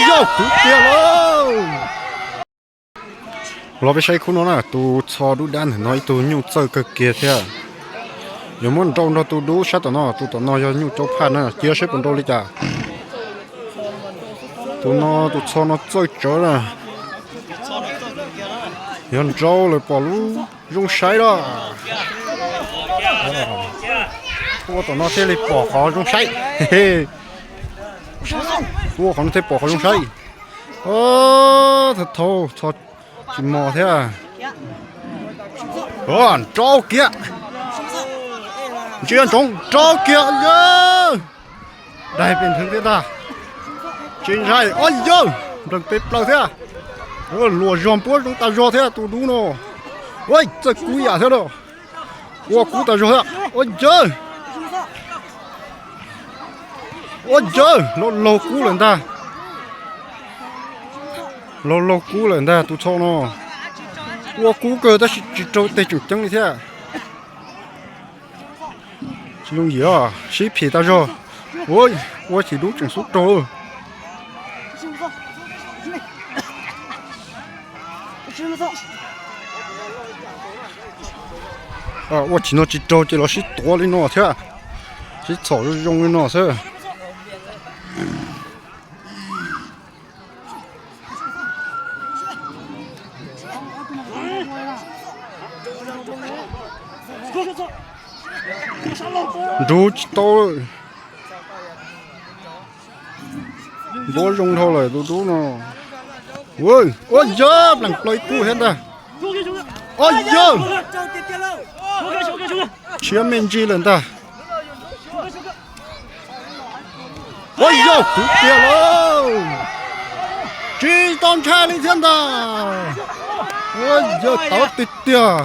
Yog kwv tiag lauj. Los peb saib khub no na, tus txho dub dab ntawm no ib tug nyuj txawj kawg kiag thiab. Yuav muab nrau nrog tus dub sab tom no, tus tom no yog nyuj caub phaj na, cia saib puas nrau li cas. Tus no tus txho no txawj tsawv na. Yog nrau lawm pom lub zoo saib los. Tua tom no thiaj li pom qhov zoo saib. Tua qhov no thiaj pom qhov zoo saib. Thaum thaum txho tsis mos thiab. Nrau kiag. Ntsia ntsoov nrau kiag yawg. Daig pem nthwv thiab ntag. Tsis ntshai, ob yawg, nplees peb plaws thiab. Luag zog npuab zoo tas zog thiab tus dub no. Ua txawj kub yam thiab lauj. Ua kub tas zog thiab. Ua yawg, ua yawg, laug laug kub lawm ntag. Laug laug kub lawm ntag tus txho no. Ua kub kawg tab sis tsis raug tej tseem ceeb li thiab. Tsis yooj yim, sib phim tas zog. Ua, ua chim dub tseem xub raug. Ua chim no tsis raug ces los sib tuav li no thiab. Sib txhom zoo zoo li no xwb. Nrug tsis tau. Npuab zoo dhau lawm tus dub no. Ua yawg, plees plaws ib kub thiab ntag. Ua yawg, tshiab me ntsis lawm ntag. Ua yawg, kwv tiag lauj. Tsis tau ntshai li thiab ntag. Ua yawg, tawv tiag tiag.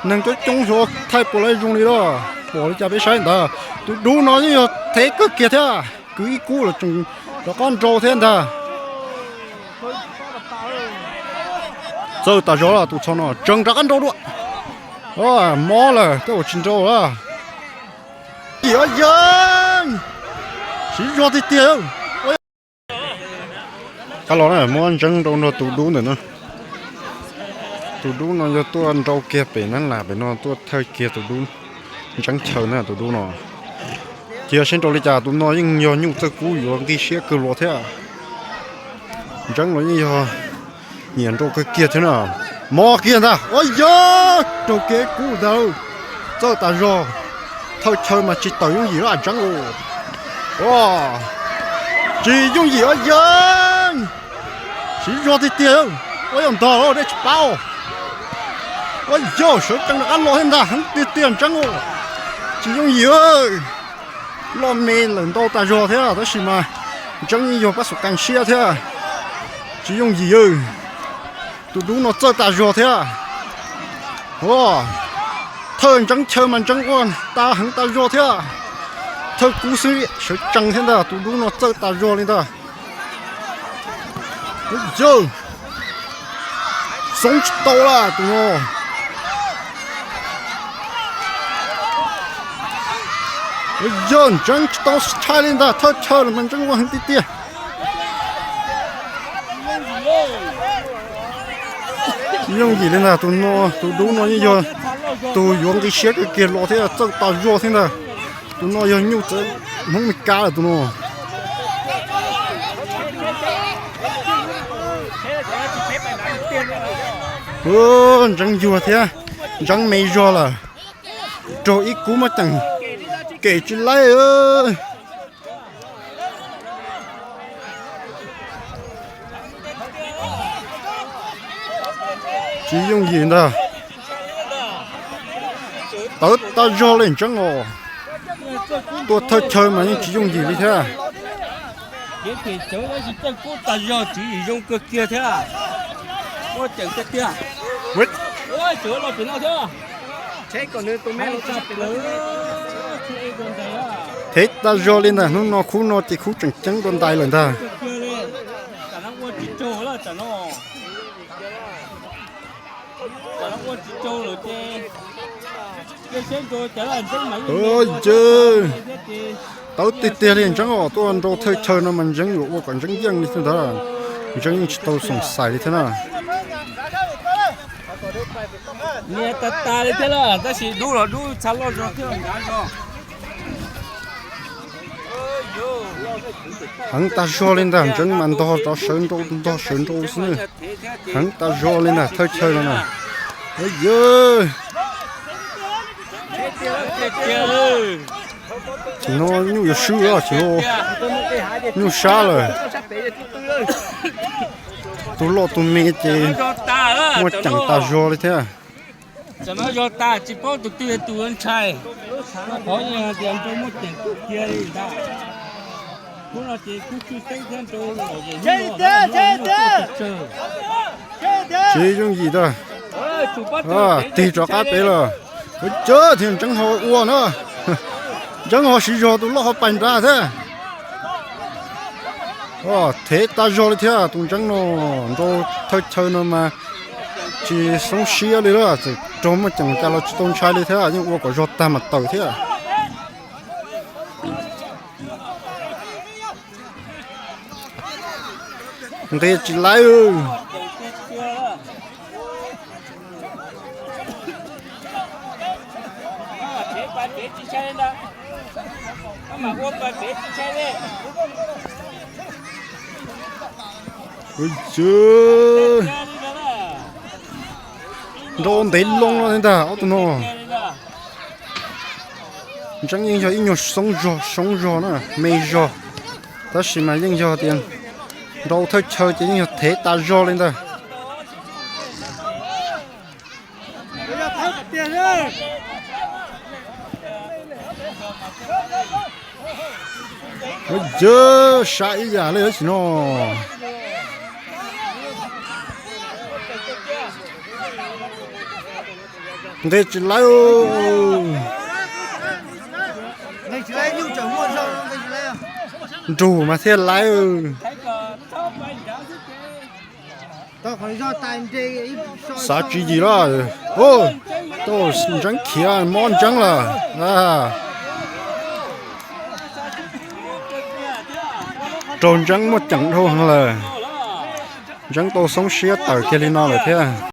Neeg coob coob xyov thaij puas laib zoo li los, pom li cas peb saib ntawd. Tus dub no yeej yog thev kawg kiag thiab, kwv ib kub los tseem rov qab nrau thiab ntag. Txawj tas zog los tus txho no tseem rov qab nrau dua. Mob lawm tej uas tsis nrau lawm. Yawg, siv zog tiag tiag. Qab los na muab ntseeb nrau nrog tus dub ntawm no. Tus dub no yog tuaj nrau kiag pem nab las pem no tuaj thawj kiag tus dub ntseeb chaw na tus dub no. Cia saib nrau li cas tus no yeej yog nyuj txawj kub yuav nqi siab kawg los thiab. Ntseeb los yeej yog nyiam nrau kawg kiag thiab na. Mob kiag ntag, ua yawg raug kev kub ntag. Txawj tas zog, thawj chaw mas tsis tawm yooj yim los ntseeb. Tsis yooj yim ua yawg. Siv zog tiag tiag, ua yog ntog dej tsis paub. Ua yog sawv tsees rov qab los thiab ntag, heev tiag tiag ntseeb. Tsis yooj yim, loj me lawm ntau tas zog thiab tab sis mas ntseeb yeej yog pab xum qee siab thiab. Tsis yooj yim, tus dub no txawj tas zog thiab. Thawj ntseeb chaw mas ntseeb ua tas heev tas zog thiab. Thawj kub xwb sawv tsees thiab ntag, tus dub no txawj tas zog li ntag. Yawg, xoob tsis tau lawm tus no. Yawg, ntseeb tsis tau tshaj li ntag, thawj chaw los mas ntseeb ua heev tiag tiag. Tsis yooj yim li ntag, tus no, tus dub no yeej yog tus yuav nqi siab kawg kiag los thiab txawj tas zog thiab ntag. Tus no yog nyuj txawv Hmoob Mes Kab lawm tus no. Ntseeb yuag thiab, ntseeb me zog lawm. Raug ib kub muab ceem kem tsis laib. Tsis yooj yim ntag. Tawv tas zog li ntseeb os. Tuaj thawj chaw mas yeej tsis yooj yim li thiab. Tawv tas zog, tswv yim zoo kawg kiag thiab. Muaj ceem tiag tiag. Thev tas zog li ntag, hnub no khub no ces khub tseem ceeb dua ntais lawm ntag. Ua cas Tawv tiag tiag li Ntseeb os, tuaj nrau thawj chaw no mas Ntseeb yuav ua kom Ntseeb yeej li thiab ntag. Ntseeb yeej tsis tau xoom xais li thiab na. Nias tas tas li thiab lawm, tab sis dub los dub txha loj zog thiab nrad zog. Heev tas zog li ntag, Ntseeb mas ntog rov sawv nrau ntog sawv nrau xwb na. Heev tas zog li ntag thawj chaw no na. Yawg, thaum no nyuj yuav swb os, tsis nyuj sab lawm. Tus loj tus me ces muaj ceem tas zog li thiab. Tam no zog tas tsis paub tus twg tus ntshai. Qhov tias nrau muaj ceem kawg kiag li ntag. Hnub no ces kuj tshwj xeeb thiab nrau tsawg. Tsis yooj yim ntag. Tig rov qab pem lawm. Ua cas thiaj Ntseeb ho ua na. Ntseeb ho siv zog tus loj ho pais nrad thiab. Thev tas zog li thiab tus Ntseeb no, nrau thawj chaw no mas tsis xoob siab li lawm, txawm raug muaj ceem cas los tsis tau ntshai li thiab, yeej ua kom zog tag mas tawm thiab. Nqis tsis laib. Nrau ntev loo no li ntag ob tug no. Ntseeb yeej yog ib nyuag xoob zog, xoob zog na, me zog, tab sis mas yeej yog tias nrau thawj chaw ces yeej yog thev tas zog li ntag. Yawg, sab ib yam li tab sis no. Nqis tsis laib. Nrug mas thiaj laib. Xav tswv yim lawm. Tau Ntseeb khiav mob Ntseeb lawm. Raug Ntseeb muaj ceem dhau heev lawm. Ntseeb tau xoob siab tawm kiag li no lawm thiab.